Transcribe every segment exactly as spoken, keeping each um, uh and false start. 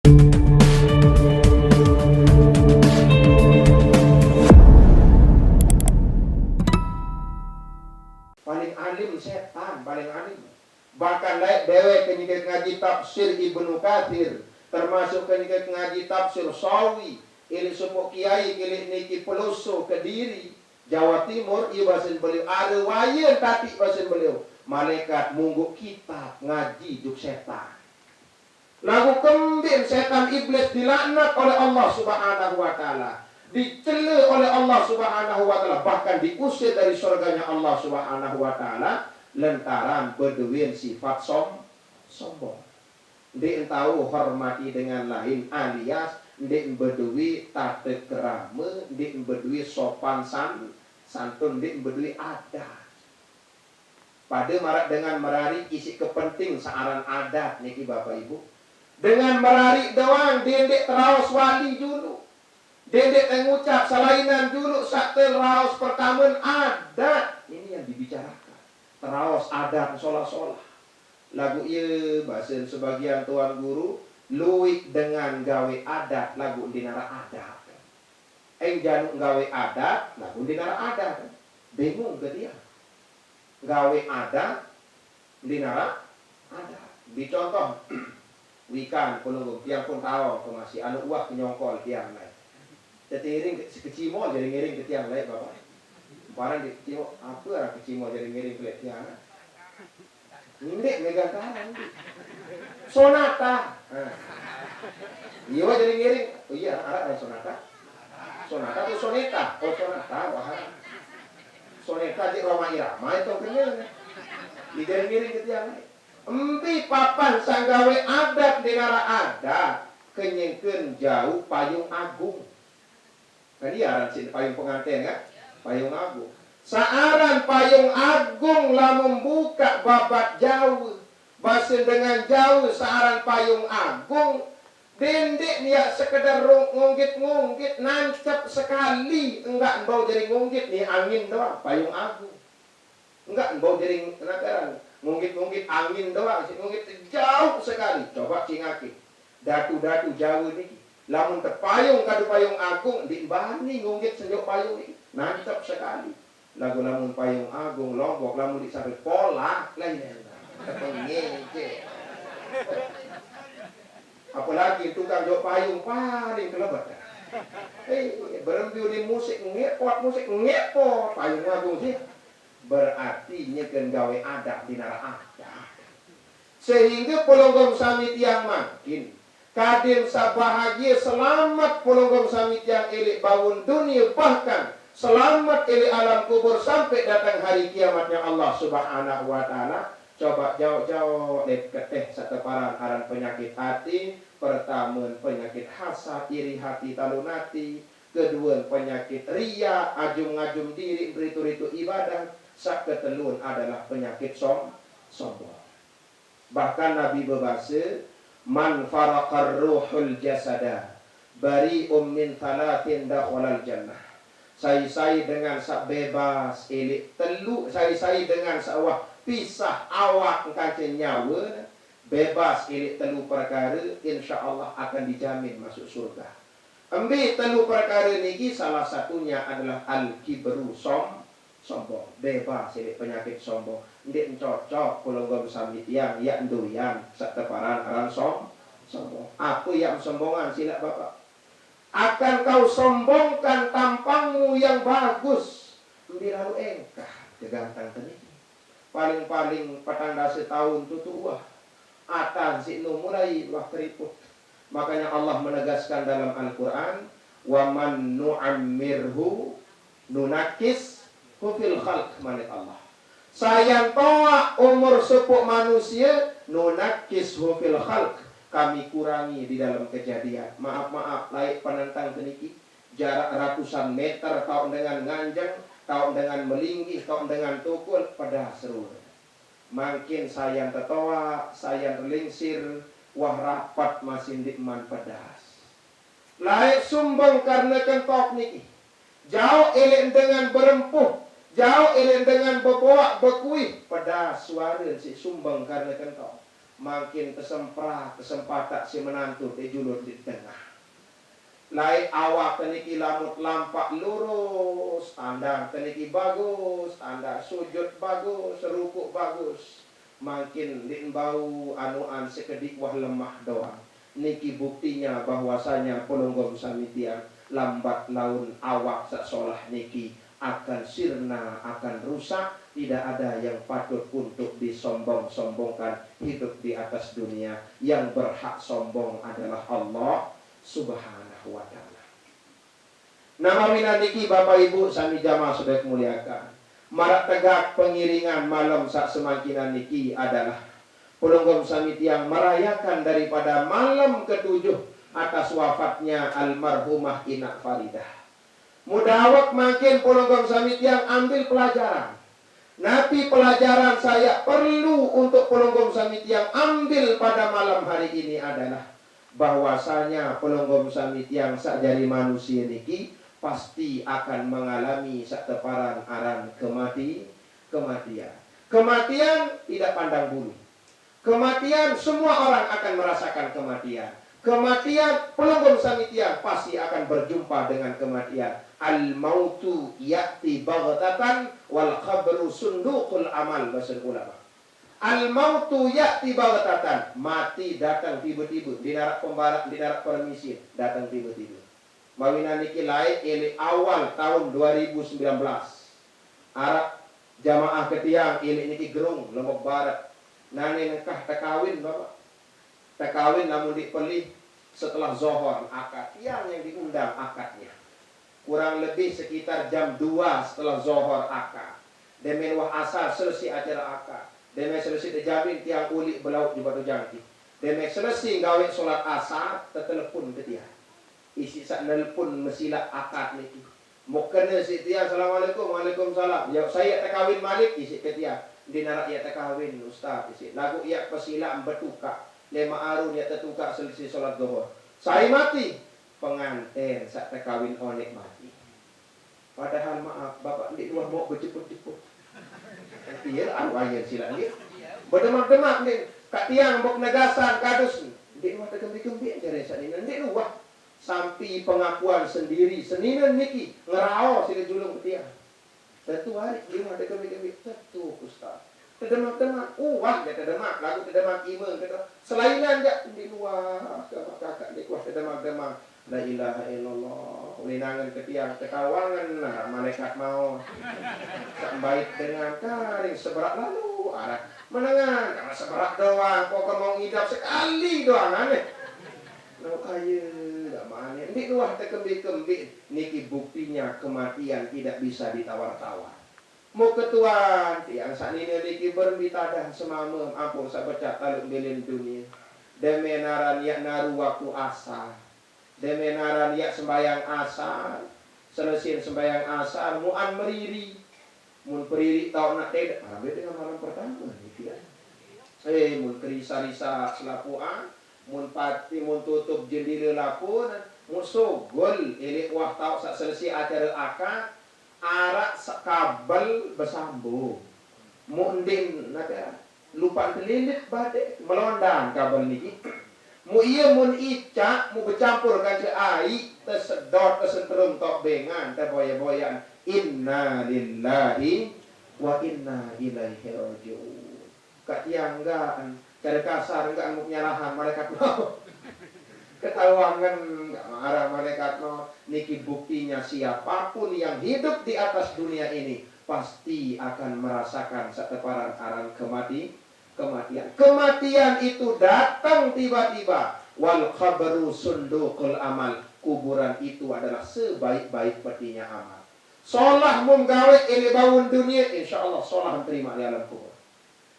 Paling alim setan, paling alim. Bahkan laeq dewek kenyeke ngaji tafsir Ibnu Katsir, termasuk kenyeke ngaji tafsir Sawi, eleq sopoq kiai eleq niki Peloso, Kediri, Jawa Timur, ie basen beliau, are wayen tatiq basen beliau, malaekat monggoq kitab ngaji juk setan. Laguq kembeqn setan iblis dilaknat oleh Allah Subhanahu wa Ta'ala, dicela oleh Allah Subhanahu wa Ta'ala, bahkan diusir dari surganya Allah Subhanahu wa Ta'ala lantaran bedoen sifat som-, sombong. Ndeqn tao hormati dengan lain alias ndeqn bedoe tate kerame, ndeqn bedoe sopan san-, santun, ndeqn bedoe adat. Pade maraq dengan merariq isiq kepenting saq aran adat niki, Bapak Ibu. Dengan merariq doang dendeq teraos wali juluq. Dendeq tengucap selainan juluq saq teraos pertamen adat. Ini yang dibicarakan. Teraos adat solah-solah. Laguq ie basen sebagian tuan guru, lueq dengan gawe adat laguq ndeq naraq adat. Eng januq gawe adat laguq ndeq naraq adat. Bingung ke tiang. Gawe adat, ndeq naraq adat. Mbe contoh, wikan pelungguh, tiang pun taoq ke masih, anuq uwah ke nyongkol tiang laeq. Tetiring ke, sekecimol jari ngiring ke tiang laeq, Bapak. Barang di kecimol, ape araq kecimol jari ngiring ke leq tiang, ah? Ndeq megang tangan, ndeq. Sonata. Nah. Iya, wah jari ngiring. Oh iya, araq, araq sonata. Sonata atau soneta? Oh, sonata, wah. Soneta cek Rhoma Irama itu kenal. Di jari ngiring ke tiang. Embe papan saq gawe adat ndeq naraq adat, kenyeken jauq Payung Agung. Kan ie aran siq payung penganten, kan? Payung Agung. Saq aran Payung Agung lamun bukaq babad Jawe, basen dengan Jawe saq aran Payung Agung, dendeq niaq sekedar rung-, ngunggit-ngunggit, nancep sekali, enggak mbau jari ngunggit, ni angin doang, Payung Agung. Enggak, mbau jari nagaran. Ngunggit-ngunggit angin doang, siq ngunggit jauq sekali. Coba cingake. Datu-datu Jawe niki, lamun tepayung kadu Payung Agung, ndeq bani ngunggit senjuk payung niki. Nancep sekali. Laguq lamun Payung Agung Lombok, lamun ndeq sampe polak, lah iya, tepengejek. Apalagi tukang jok payung paling kelebet. Eh, berembe unin musik ngepot, musik ngepot, Payung Agung sih. Berarti nyeken gawe adat ndeq naraq adat. Sehingge pelungguh sami tiang mangkin, kadin saq bahagie selamet pelungguh sami tiang eleq bawon dunie, bahkan selamet eleq alam kubur sampai datang hari kiamatnya Allah Subhanahu wa Ta'ala. Coba jaoq-jaoq leq keteh saq teparan aran penyakit ati, pertamen penyakit hasad, iri hati, talun ati, keduen penyakit riya, ajum-ngajum diriq, meritu-ritu ibadah, saq ketelun adalah penyakit som-, sombong. Bahkan Nabi bebase, "Man faraqar ruhul jasada bari'um min thalathin dakhalal jannah." Sai-sai dengan saq bebas eleq telu, sai-sai dengan saq wah pisah awak kance nyawene, bebas eleq telu perkare, insyaallah akan dijamin masuk surga. Embe telu perkare niki? Salah satunya adalah al-kibru, som-, sombong. Bebas siq leq penyakit sombong. Ndeq cocok pelungguh sami tiang yaq ndoyan saq teparan aran som-, sombong. Ape yaq sombongan silaq Bapak? Akan kau sombongkan tampangmu yang bagus. Mbe lalo engkah keganteng teniki? Paling-paling petang dase taun tutu wah. Atan siq no mulai wah keriput. Makanya Allah menegaskan dalam Al-Quran, "Wa man nu'ammirhu nunakkishu fil khalq," manik Allah. Sayan toaq umur sopoq manusie, nunakkishu fil khalq, kami kurangi di dalam kejadian. Maaf-maaf, laeq penentang teniki. Jarak ratusan meter taoq dengan nganjeng, taoq dengan melinggih, taoq dengan tukul, pedas rue. Mangkin sayan tetoaq, sayan telingsir, wah rapet masih ndeqman pedas. Laeq sumbeng karne kentok niki. Jaoq eleq dengan berempuh, jaoq eleq dengan beboaq bekuih, pedas suare siq sumbeng karne kentok. Mangkin kesempra-, kesempatan si menantu di julur di tengah. Lae awak niki lamun lampak lurus, andang niki bagus, andang sujud bagus, rukuk bagus. Mangkin ndik bau anuan sekedik wah lemah doang. Niki buktinya bahwasanya pelunggom samitian lambat laun awak sak solah niki akan sirna, akan rusak. Tidak ada yang patut untuk disombong-sombongkan hidup di atas dunia. Yang berhak sombong adalah Allah Subhanahu wa Ta'ala. Nah, mawinan niki, Bapak Ibu sami jamaah sudah muliakan, marak tegak pengiringan malam sak semangkinan niki adalah pelunggom samitian merayakan daripada malam ketujuh atas wafatnya almarhumah Inak Faridah. Mudawak mangkin pelunggom samitian ambil pelajaran. Napi pelajaran saya perlu untuk pelunggom samitian ambil pada malam hari ini adalah bahwasanya pelunggom samitian sak jari manusia niki pasti akan mengalami sak teparan aran kemati-, kematian. Kematian tidak pandang bulu. Kematian, semua orang akan merasakan kematian. Kematian, pelunggom samitian pasti akan berjumpa dengan kematian. Al-mautu ya'ti baghtatan wal qabru sunduqul amal, bahasa ulama. Al-mautu ya'ti baghtatan, mati datang tiba-tiba, di narak pembarak, di narak permisi, datang tiba-tiba. Mawinan niki lae elek awal tahun dua ribu sembilan belas. Arak jamaah ketiang elek niki gerung Lombok Barat. Nane nengkah tekawin, Bapak. Tekawin lamun dik pelih setelah zohor akad. Tiang yang diundang akadnya. Kurang lebih sekitar jam dua setelah zohor akad. Demen wah asar selesai acara akad. Demen selesai terjamin tiang ulik belauk di Batu Jangkit. Demen selesai gawe solat asar, tetelepon ke tiang. Isi sak nelpon mesilak akad niki. Mok kene si tiang, "Assalamualaikum." "Waalaikumsalam." "Ya, saya tekawin malik," isi ke tiang. "Di narak ya tekawin, Ustaz," isi. "Lagu ya pesilak betukak. Lema arun ya tetukak selesai solat dohor. Saya mati. Penganten sak tekawin onek mati." Padahal maaf, Bapak ndik luah mau bejeput-jeput. Iya, arwah iya silak nggih. Berdemak-demak nggih. Kak tiang bok negasan kadus. Ndik luah tegembi-gembi jare sanina. Ndik luah. Sampai pengakuan sendiri, senina niki ngerao sila julung ke tiang. Tentu hari ndik luah tegembi-gembi. Tentu, Ustaz. Tedemak-demak, uwah ya tedemak, lagu tedemak imeng kata. Selainan ja ndik luah, kakak ndik luah tedemak-demak. La ilaha illallah. Ulinangan ke tiang ketawangan, nah, malaikat maut. Sambait dengan karing seberak lalu arah menengan, karena seberak doang, pokok mau ngidap sekali doang, aneh. Nah, aye, gak mana. Ndik luah tekembe-kembe. Niki buktinya kematian tidak bisa ditawar-tawar. Mau ketuan, tiang saknina niki berembi tadah semamem ampun sabecat taluk bilin dunia. Demen aran yak naru waktu asar. Demen aran yak sembayang asar. Selesin sembayang asar, muan meriri. Mun periri tau nak tedek, malam dengan malam pertama niki ya. Eh, mun kerisa-risa selapuan, mun pati, mun tutup jendela lapun, mun sogol, elek wah tau sak selesai acara akad, arak sekabel besambung. Mu endin, naka lupa telilit badik, melondang kabel niki. Mu iya mun icak, mu becampur kanca ai, tesedot, tesenterum tok bengan, teboya-boyan. Inna lillahi wa inna ilaihi raji'un. Kak tiang enggaan, cara kasar enggaan mu penyalahan malaikat maut. Ketawangan, enggak marah malaikat maut. Niki buktinya siapapun yang hidup di atas dunia ini pasti akan merasakan seteparan aran kemati-, kematian. Kematian itu datang tiba-tiba. Wal qabru sunduqul amal. Kuburan itu adalah sebaik-baik petinya amal. Solah mum gawe ini baun dunia, insya Allah solah terima di alam kubur.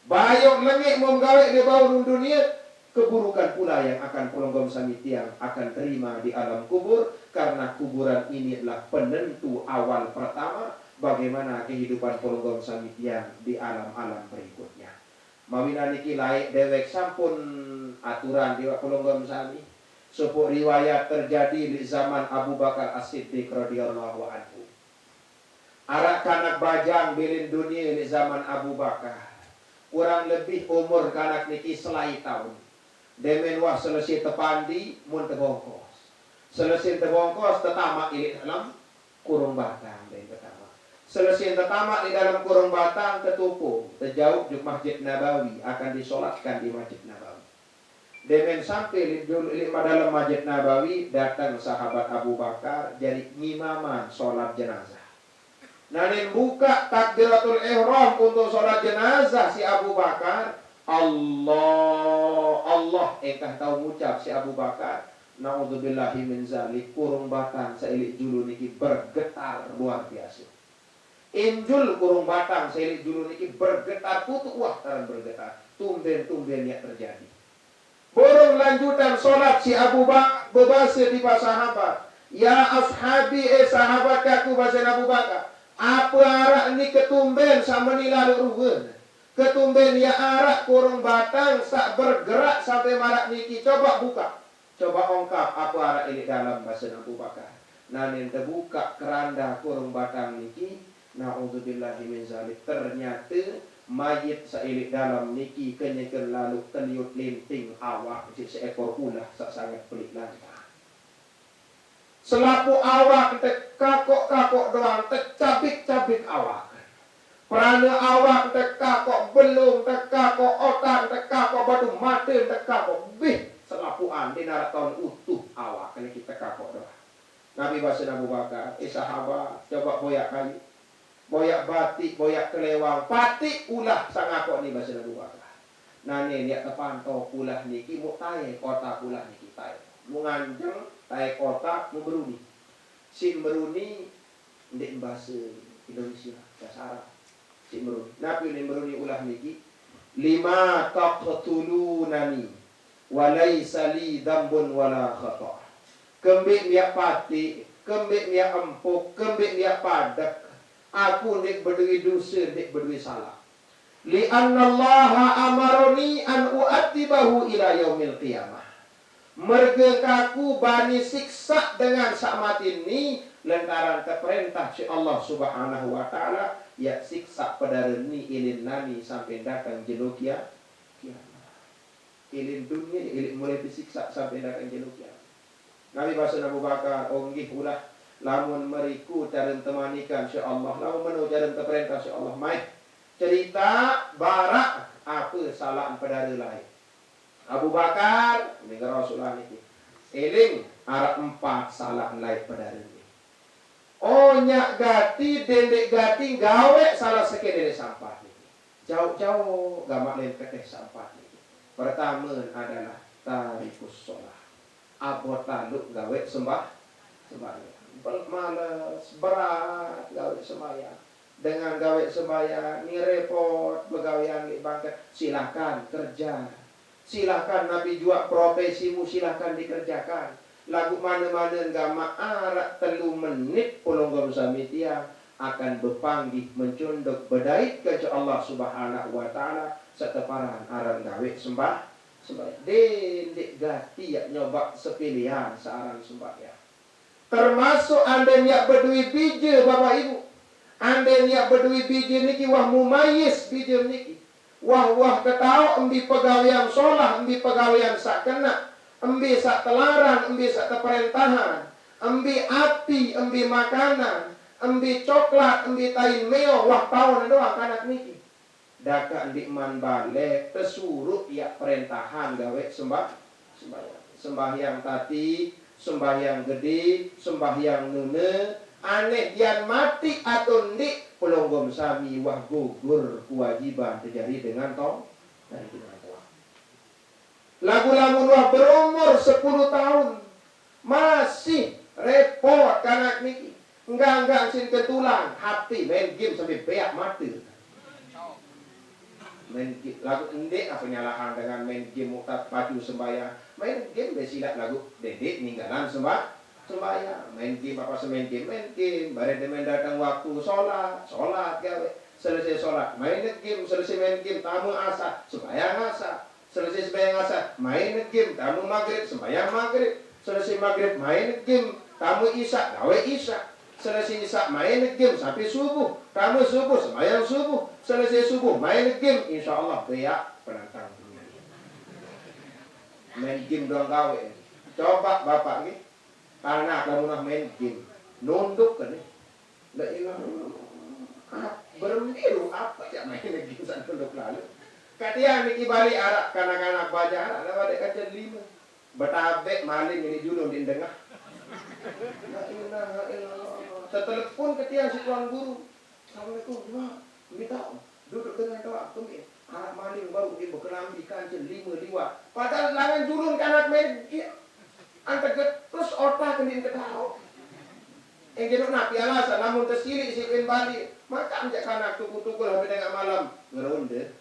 Bayok lengek mum gawe di baun dunia, keburukan pula yang akan pelonggom samitiang akan terima di alam kubur, karena kuburan ini adalah penentu awal pertama bagaimana kehidupan pelonggom samitiang di alam-alam berikutnya. Mawinan niki laik dewek sampun aturan diwak pelonggom sami. Supuk riwayat terjadi di zaman Abu Bakar As-Siddiq radhiyallahu anhu. Arak kanak bajang bilin dunia di zaman Abu Bakar. Kurang lebih umur kanak niki selai taun. Demen wah selese tepandi mun tebongkos. Selese tebongkos tetamak ilik dalem kurung batang, den tetamak. Selese tetamak di dalam kurung batang, tetupung, tejauh juk Masjid Nabawi, akan disolatkan di Masjid Nabawi. Demen sampe ilik julu ilik ma dalem Masjid Nabawi, dateng sahabat Abu Bakar, jadi ngimaman solat jenazah. Nanin buka takbiratul ihram untuk solat jenazah si Abu Bakar, Allah, Allah, engkah tau ngucap si Abu Bakar, "Naudzubillahi min zalik." Kurung batang sailik julu niki bergetar luar biasa. Injul kurung batang sailik julu niki bergetar, tutuk wah taran bergetar. Tumben-tumben ya terjadi. Burung lanjutan solat si Abu Ba-, bebase di pa sahabat. "Ya ashabi, eh sahabat kaku," base Abu Bakar. "Apa arak ni ketumben sama ni lalu ruwen? Ketumben ya arak kurung batang sak bergerak sampai marak niki. Coba buka. Coba ongkap apa arak ilik dalam," base Abu Bakar. Nanin tebuka keranda kurung batang niki, naudzubillahi min zalik, ternyata mayit sailik dalam niki kenyeken lalu keliut linting awak si seekor ulah sak sangat pelik lantang. Selapuh awak tekakok-kakok doang, tecabik-cabik awak. Perana awak tekakok, belung tekakok, otak tekakok, batu mata tekakok. Bih, selapuhan di narak taun utuh awak niki tekakok doang. Nabi base Abu Bakar, "Eh sahabat, coba boyak kayu, boyak batik, boyak kelewang, patik ulah sangakok ni," base Abu Bakar. Nanin ya tepantau ulah niki muk taek, otak ulah niki taek. Muk nganjeng taek otak, muk beruni. Si beruni ndik base Indonesia, base Arab. Si meruni. Napi ni meruni ulah niki? "Lima taqtulunani wa laisa li dzambun wala khata." Kembe miak pati, kembe miak empuk, kembe miak padek. Aku ndik bedui duse, ndik bedui salah. "Li annallaha amaroni an u'adzibahu ila yaumil qiyamah." Merga kaku bani siksa dengan sak mati ni, lantaran teperintah si Allah Subhanahu wa Ta'ala, ya siksa pedara ni ilin nani sampai datang jelo kia-, kiamat. Ilin dunia, ilin mulai disiksa sampai datang jelo kiamat. Nabi base Abu Bakar, "Oh nggih ulah, lamun meriku cara temanikan si Allah, lamun meno cara teperintah si Allah, maeh cerita barak apa salah pedara lain." Abu Bakar, ninggal Rasulullah niki. Eling, arak empat salah lain pedara niki. Oh, nyak gati, dendek gati, gawe salah seke dendek sampat niki. Jauh-jauh gamak lain keteh sampat niki. Pertama adalah tarikus sholah. Abot lalu gawe sembah, sembahyang. Pel-, males, berat gawe sembahyang. Dengan gawe sembahyang, ni repot begawean nggih bangket. Silakan kerja. Silakan napi jua profesimu, silakan dikerjakan. Lagu mana-mana gamak arak telu menit pelungguh sami tiang akan bepanggih mencunduk bedait ke Allah Subhanahu wa Ta'ala seteparan aran gawe sembah, sembahyang. Dendek gati ya nyoba sepilihan searan sembahyang. Termasuk anden yak bedui bije, Bapak Ibu. Anden yak bedui bije niki wah mumayis bije niki. Wah, wah ketauk embi pegawean solah, embi pegawean sak kena, embi sak telarang, embi sak teperentahan, embi api, embi makanan, embi coklat, embi tain meo, wah taun doang kanak niki. Daka ndik man balek, tesuruh yak perentahan gawe sembah-, sembahyang. Sembahyang tati, sembahyang gede, sembahyang nune, aneh yan mati atau ndik, pelonggom sami wah gugur kewajiban tejari dengan tong-, tejari dengan tong. Lagu lamun wah berumur sepuluh tahun, masih repot kanak niki. Enggak-enggak sin ketulang, H P main game sampai beak mata. Main game, lagu ndik apa nyalahan dengan main game muktat paju sembahyang. Main game besilat lagu dedek ninggalan sembah-, sembahyang. Main game apa semain game, main game. Bare demen datang waktu sholat, sholat gawe. Selesai sholat, main game, selesai main game, tamu asar, sembahyang asar. Selesai sembahyang asar, main game, tamu maghrib, sembahyang maghrib. Selesai maghrib, main game, tamu isya, gawe isya. Selesai isya main game sampai subuh. Kamu subuh, sembahyang subuh. Selesai subuh, main game. Insya Allah, beak penantang dunia. Main game doang gawe. Coba bapak nih, anak kamu nah main game. Nunduk kan nih. La ilaha illallah. Ah, berembiru apa ya main game sampai nunduk lalu. Katiang niki bali araq kanak-kanak bajang araq lewat dek kaca lima. Betabek maling ini julun di dengah. La ilaha illallah. Tetelepon ke tiang si tuan guru. Assalamualaikum, Pak. Minta duduk dengan doa. Kemit. Anak maling baru dia berkelambi kancil lima liwat. Padahal langan julun kanak main dia. Anteget terus otak kendin ketawa. Yang jenuk napi alasan, namun tersilik si Queen Bali. Maka menjak kanak tuku-tuku lah dengan malam. Ngeronde.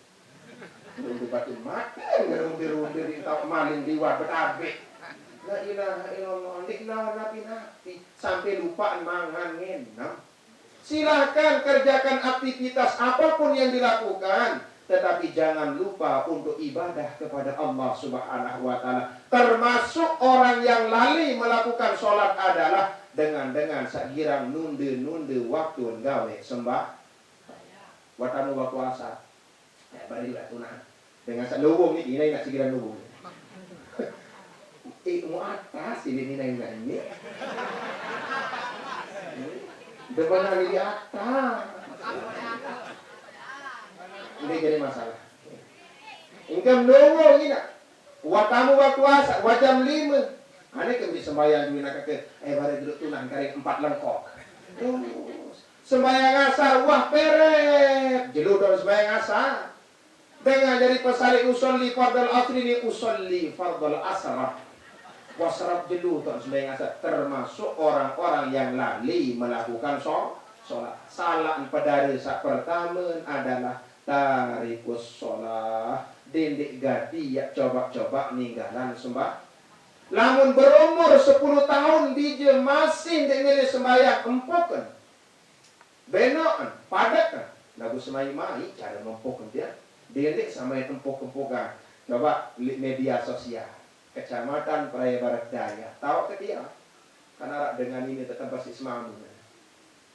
Nunggu batu mati, ngerumpi-rumpi di tau maling liwat betabek. La ilaha illallah, ndik naon napi-napi, sampai lupaan mangan ngenam. Silahkan kerjakan aktivitas apapun yang dilakukan, tetapi jangan lupa untuk ibadah kepada Allah Subhanahu wa Ta'ala. Termasuk orang yang lali melakukan sholat adalah dengan-dengan sagirang nunde-nunde waktu gawe sembah. Watamu waktu asar. Ya, bari juga tuh nah. Dengan sak lubung nih, ini nak segera lubung. Eh, mau atas ini nih, nah, ini. Depan hari di atas. Ini jadi masalah. Engkau lubung ini nak. Watamu waktu asar, wajam lima. Ane kembi sembahyang duwe nak ke, eh, bari duduk tuh nah, kari empat lengkok. Terus. Sembahyang asar, wah, peret. Jelu dong sembahyang asar. Dengan jadi pesalik usolli fardal asri ni usolli fardal asrah. Wasrab jelu dong sembahyang asar. Termasuk orang-orang yang lali melakukan so-, sholat. Salah pedare sak pertama adalah tarikus sholat. Dendik gadi ya coba-coba ninggalan sembah. Lamun berumur sepuluh tahun, bije masih ndik milih sembahyang, empuken. Benokan, padekan. Lagu semai-mai, cara mempuk dia. Dia ni sama tempuk-tempukan. Coba li-, media sosial. Kecamatan Praya Barat Daya. Tahu ke dia? Kan arak dengan ini tetap pasti semamu.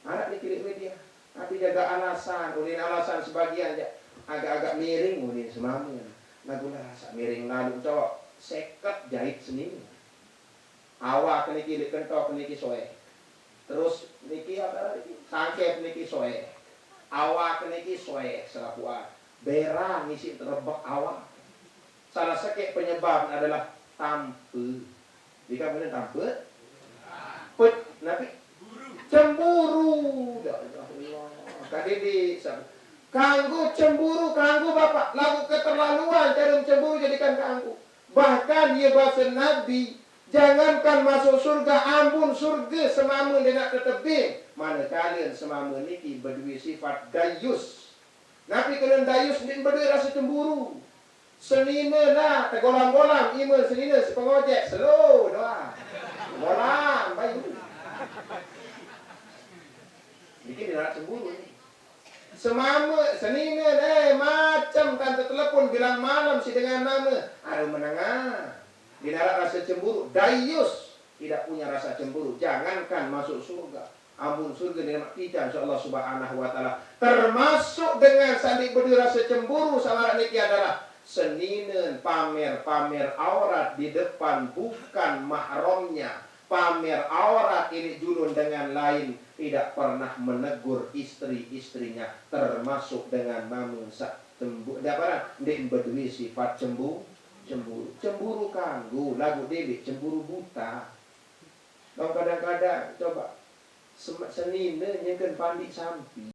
Arak ni kilik media. Tapi jaga alasan. Unin alasan sebagian ya. Agak-agak miring unin semamu. Lagu lah, sak miring lalu. Coba, seket jahit seni. Awak niki lik kentok niki soe. Terus niki apa niki? Sangkep niki soe. Awak niki soe selapuan. Berang isi terebek awak. Salah sekek penyebab adalah tampe. Jika benar tampe, pet, napi? Cemburu. Ya Allah. Kadi di kanggo cemburu, kanggo bapak. Lagu keterlaluan cara cemburu jadikan kanggo. Bahkan ye basa Nabi, jangankan masuk surga, ambun surga semame ndeq tetebing, manekale semame niki beduwe sifat dayus. Napi kenen dayus? Ndeq beduwe rase cemburu. Senine nah, tegolam-golam, ime senine sepengojek, selo doang. Golam, bayu. Bikin dia cemburu ni. Semame, senine, eh, macem tante telepon bilang malam si dengan mame. Aduh, menengah. Binarak rasa cemburu. Dayus tidak punya rasa cemburu. Jangankan masuk surga. Ampun surga ni nama kita, insya Allah Subhanahu wa Ta'ala. Termasuk dengan sandi berdua rasa cemburu sama niki adalah seninen pamer-pamer aurat di depan bukan mahramnya. Pamer aurat ini julun dengan lain, tidak pernah menegur istri-istrinya, termasuk dengan mame sak cembu-, ndak pernah, ndeq beduwe sifat cembu-, cemburu. Cemburu kanggo, laguq dhewe cemburu buta. Dong kadang-kadang, coba, sem-, senine nyengken pandiq sampi.